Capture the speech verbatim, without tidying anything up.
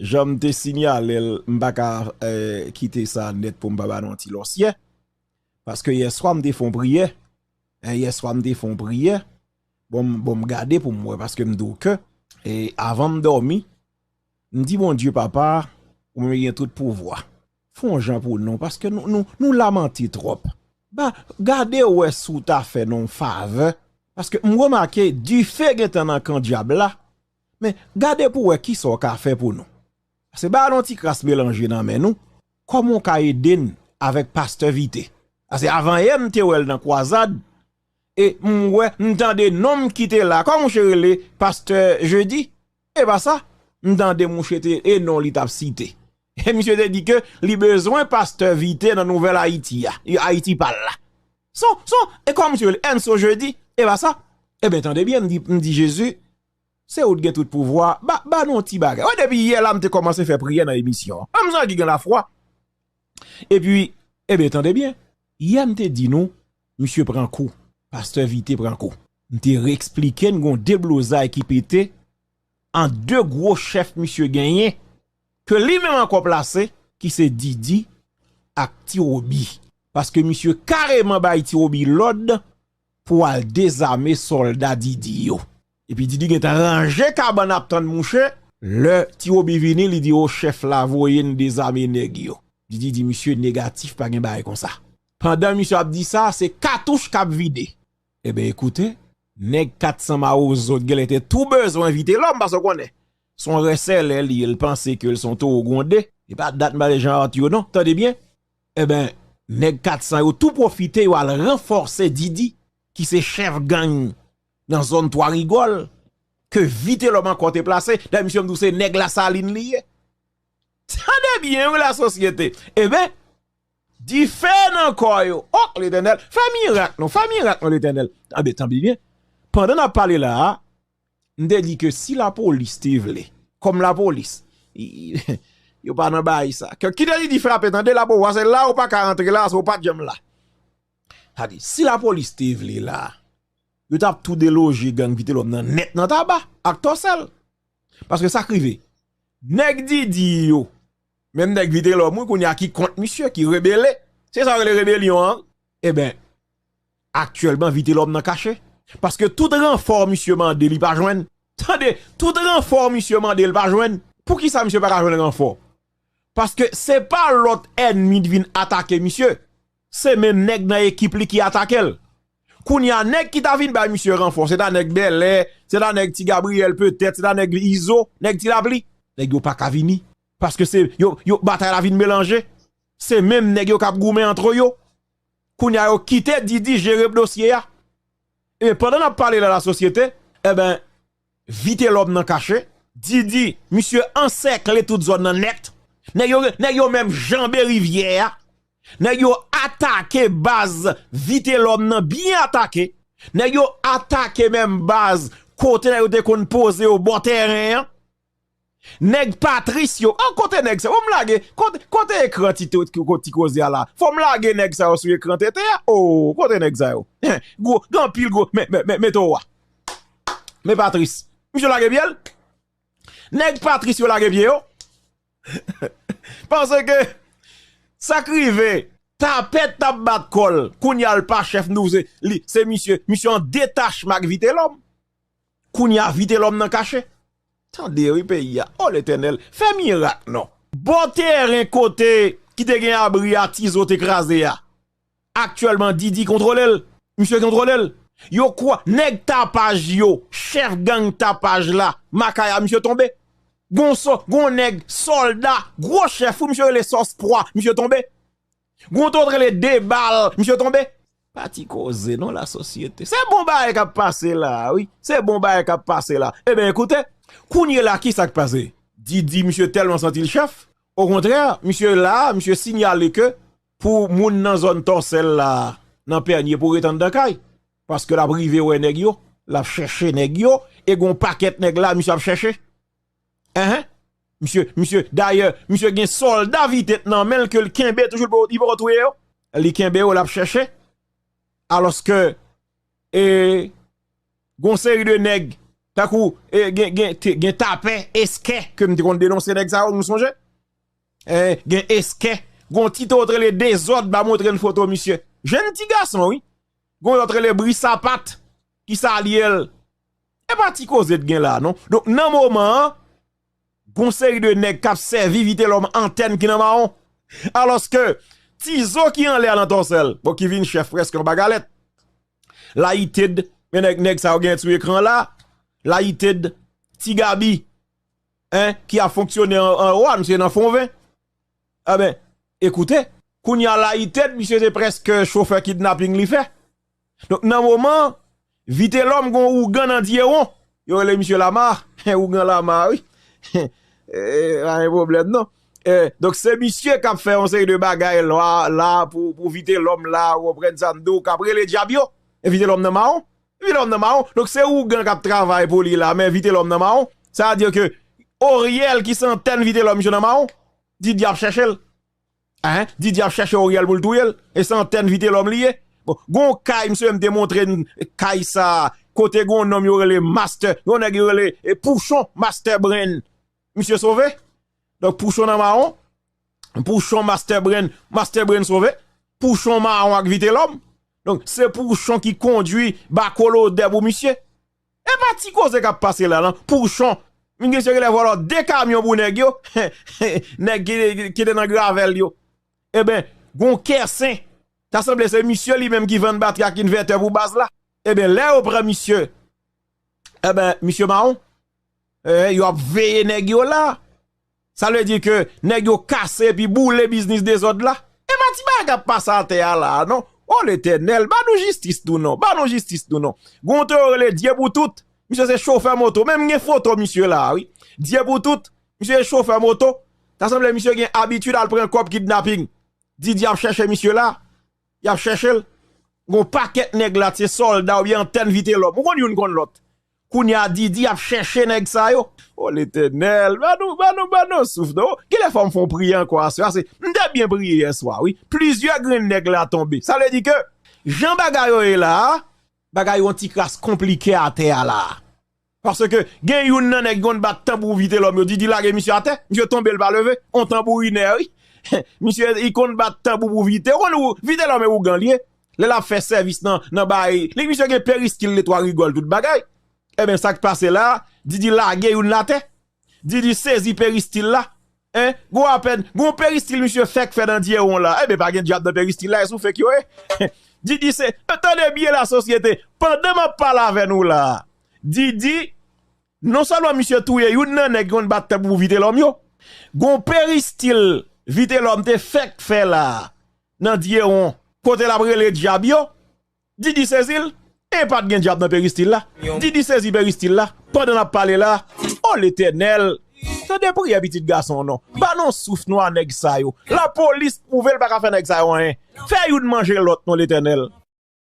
jan m te siyale l, m pa ka eh, kite sa nèt pou m pa ba nou yon ti lòsyè. Paske yèswa m te fè yon priyè. Eh, yèswa m te fè yon priyè. Bon, m- bon, m gade pou m wè, paske m di w ke eh, avan m dòmi, m di Bondye, Papa, ou menm gen tout pouvwa. Fè yon jan pou nou, paske nou, nou, nou lamante twòp. Ba, gade wè si w ta fè nou yon favè, paske m remake dife gentan nan kan dyab la, men gade pou wè kisa w ka fè pou nou. Paske ba nou ti kras melanje nan men nou, kòman w ka ede n avèk pastè Vite? Paske avan yè m te wè l nan kwazad, e m wè, m tande non m ki te la, kòman mouche rele pastè Jedi? E pa sa, m tande mouche te e non li t ap site. E misye te di ke li bezwen pastè Vite nan Nouvèl Ayiti a, Ayiti pa l la. Son, son, e kòman misye rele? Enso Jedi, e pa sa? Ebyen, tande byen, m di, m di Jezi, se ou t gen tout pouvwa, ba, ba nou yon ti bagay. Wè, depi yè la, m te kòmanse fè priyè nan emisyon an. Menm jan ki gen lafwa. Epi, ebyen, tande byen, yè m te di nou, misye pran kou, pastè Vite pran kou. M te reeksplike n gon deblozay ki pete ant de gwo chèf misye genyen, ke li menm ankò plase, ki se Didi ak Ti Robi. Paske misye kareman bay Ti Robi lòd pou al dezame sòlda Didi yo. Epi Didi gentan ranje kabann ap tann mouche. Lè Ti Robi vini, li di, o chèf la voye n dezame nèg yo. Didi di, misye negatif, pa gen bagay konsa. Pandan misye ap di sa, se katouch k ap vide. Ebyen, ekoute, nèg kat san mawozo t genlè te tou bezwen Vitelòm, paske w konnen, se yon rèsèlè li ye, l panse ke l se yon towo gwonde. E pa dat m pale jan art yo non, tande byen. Ebyen, nèg kat san yo tou pwofite, yo al ranfòse Didi, ki se chèf gang nan zòn Twa Rigòl, ke Vitelòm ankò te plase. Dayè, misye m di w se nèg Lasalin li ye. Tande byen, wi, lasosyete. Ebyen, dife nan kò yo. O, Letènèl, fè mirak non, fè mirak non, Letènèl. Anben, tande byen. Pandan n ap pale la a, m te di ke si lapolis te vle, kòm lapolis, i- i- yo pa nan bagay sa. Ke, kite Didi frape, tande, lapolis, se la ou pa ka rantre la, se ou pa t janm la. Sa di, si lapolis te vle la, yo t ap tou deloje gang Vitelòm nan nèt nan Taba, ak Tòsèl. Paske sa k rive. Nèg Didi yo, menm nèg Vitelòm, wi, kounye a ki kont misye, ki rebele. Se sa yo rele rebelyon an. Ebyen, aktyèlman, Vitelòm nan kache. Paske tout ranfò misye mande, li pa jwenn. Tande, tout ranfò misye mande, li pa jwenn. Poukisa misye pa ka jwenn ranfò? Paske se pa lòt ènmi t vin atake misye. Se menm nèg nan ekip li ki atake l. Kounye a, nèg ki ta vin bay misye ranfò, se ta nèg Bèlè, se ta nèg Ti Gabriyèl petèt, se ta nèg Izo, nèg Ti Lapli. Nèg yo pa ka vini. Paske se yo, yo batay la vin melanje. Se menm nèg yo k ap goumen antre yo. Kounye a, yo kite Didi jere dosye a. E pandan n ap pale la, lasosyete, ebyen, Vitelòm nan kache. Didi, misye ansèkle tout zòn nan nèt. Nèg yo, nèg yo menm janbe rivyè a. Nèg yo atake baz Vitelòm nan, byen atake. Nèg yo atake menm baz kote nèg yo te konn poze yo bò tèren an. Nèg Patris yo, an kote nèg sa yo? Fò m lage, kote, kote ekran ti, ti, ti koze a la? Fò m lage nèg sa yo sou ekran tete a. O, kote nèg sa yo? Gwo, gen anpil gwo, men, men, men, men towo a. Men Patris. Misye lage pye l. Nèg Patris yo lage pye yo. Paske, sa k rive, tapèt t ap bat kò l. Kounye a l pa chèf nou, se, li, se misye, misye an detachman ak Vitelòm. Kounye a Vitelòm nan kache. Tande wi peyi a. O Letènèl, fè mirak non. Bò tèren kote ki te gen abri a Tizo te kraze a. Aktyèlman Didi kontwole l. Misye kontwole l. Yo kwè nèg Tapaj yo, chèf gang Tapaj la, Makaya, misye tonbe. Gon sò, gon nèg sòlda, gwo chèf ou misye rele Sòs Pwa, misye tonbe. Gon tòt rele Debal, misye tonbe. Pa ti koze non lasosyete. Se bon bagay k ap pase la, wi. Se bon bagay k ap pase la. Ebyen, ekoute, kounye la, ki sa k pase? Didi, misye tèlman santi l chèf. Okontrè, misye la, misye siyale ke pou moun nan zòn Tòsèl la, nan Pènye, pou ret anndan kay. Paske l ap rive wè nèg yo, l ap chèche nèg yo, e gon pakèt nèg la, misye ap chèche. Enhen. Misye, misye, dayè, misye gen sòlda Vite nan men l ke l kenbe toujou, li poko touye yo. Li kenbe yo, l ap chèche. Alòske, e, gon seri de nèg Tankou, e, gen, gen, te, gen tapè, eskè, ke m te konn denonse nèg sa yo, nou sonje? E, gen eskè, gon ti tou rele dezòd, ba montre n foto misye. Jèn ti gason, wi. Gon lòt rele Bri Sapat, ki salye l. E pa ti koze t gen la, non. Donk, nan moman an, gon seri de nèg k ap sèvi Vitelòm antèn ki nan mawon. Alòske, Tizo ki anlè a nan Tòsèl, bon, ki vin chèf prèske anba galèt. Layitid, men nèg, nèg sa yo gen sou ekran la. Layitid, Ti Gabi, en, ki ap fonksyone an, anwo a, misye nan Fonven. Enben, ekoute, kounye a Layitid, misye se prèske chofè kidnaping li fè. Donk, nan moman, Vitelòm gon ougan nan Dyewon. Yo rele misye Lama. Ougan Lama, wi. E, pa gen pwoblèm, non. E, donk, se misye k ap fè yon seri de bagay la, la pou, pou Vitelòm la, ou konprann sa m di w, k ap rele dyab yo. E Vitelòm nan mawon. Vitelòm nan mawon. Donk, se ougan k ap travay pou li la, men Vitelòm nan mawon. Sa vle di ke Oriel ki se antèn Vitelòm, misye nan mawon. Didi ap chèche l. Hein? Didi ap chèche Oriel pou l touye l. E se antèn Vitelòm li ye. Bon, gon kay, misye menm te montre n kay sa, kote gon nonm yo rele Master, gon nèg yo rele, e, Pouchon, Master Brain. Misye sove. Donk, Pouchon nan mawon. Pouchon, Master Brain, Master Brain sove. Pouchon mawon ak Vitelòm. Donk, se Pouchon ki kondwi bako lodè pou misye. E pa ti koze k ap pase la, non. Pouchon, vin gen seri lè vòlò de kamyon pou nèg yo. Nèg ki, ki te nan gravèl yo. Enben, gon kèsen. Ta sanble se misye li menm ki vann batri ak envètè pou baz la. Enben, lè yo pran misye, enben, misye mawon. E, yo ap veye nèg yo la. Sa vle di ke nèg yo kase epi boule biznis dezòd la. E pa ti bagay k ap pase atè a la, non. O Letènèl, ba nou jistis nou, non. Ba nou jistis nou, non. Gon te yo rele Dye pou tout. Misye se chofè moto. Menm gen foto misye la, wi. Dye pou tout. Misye se chofè moto. Ta sanble misye gen abitid al pran kòb kidnaping. Didi ap chèche misye la. Y ap chèche l. Gon pakèt nèg la, se sòlda oubyen antèn Vitelòm. Ou konn youn konn lòt. Kounye a, Didi ap chèche nèg sa yo. O Letènèl, ba nou, ba nou, ba nou souf, non. Kilè fò m fè yon priyè ankò aswè a? Se, m te byen priye yèswa, wi. Plizyè grenn nèg la tonbe. Sa vle di ke, jan bagay yo ye la a, bagay yo yon ti kras konplike atè a la a. Paske gen youn nan nèg ki konn bat tanbou Vitelòm yo, Didi lage misye atè, misye tonbe, l pa leve, on tanbourinè, wi. Misye, li konn bat tanbou pou Vite, ou konn ou, Vitelòm e ougan l ye. Lè l ap fè sèvis nan, nan bay, li misye gen peristil, de twa rigòl, tout bagay. Enben, sa k pase la, Didi lage youn l atè. Didi sezi peristil la. Hein? Gon apèn, gon peristil misye fèk fè nan Dyewon la. Enben, pa gen dyab nan peristil la, e sou fake yo ye. Didi se, tande byen la, sosyete, pandan m ap pale avè nou la, Didi, non sèlman misye touye youn nan nèg ki konn bat tanbou Vitelòm yo, gon peristil Vitelòm te fèk fè la, nan Dyewon, kote l ap rele dyab yo, Didi sezi l, e pa t gen dyab nan peristil la. Didi sezi peristil la, pandan n ap pale la, o Letènèl, tande priyè pitit gason w non. Ba nou souf nou a nèg sa yo. Lapolis pwouve l pa ka fè nèg sa yo anyen. Fè youn manje lòt non, Letènèl.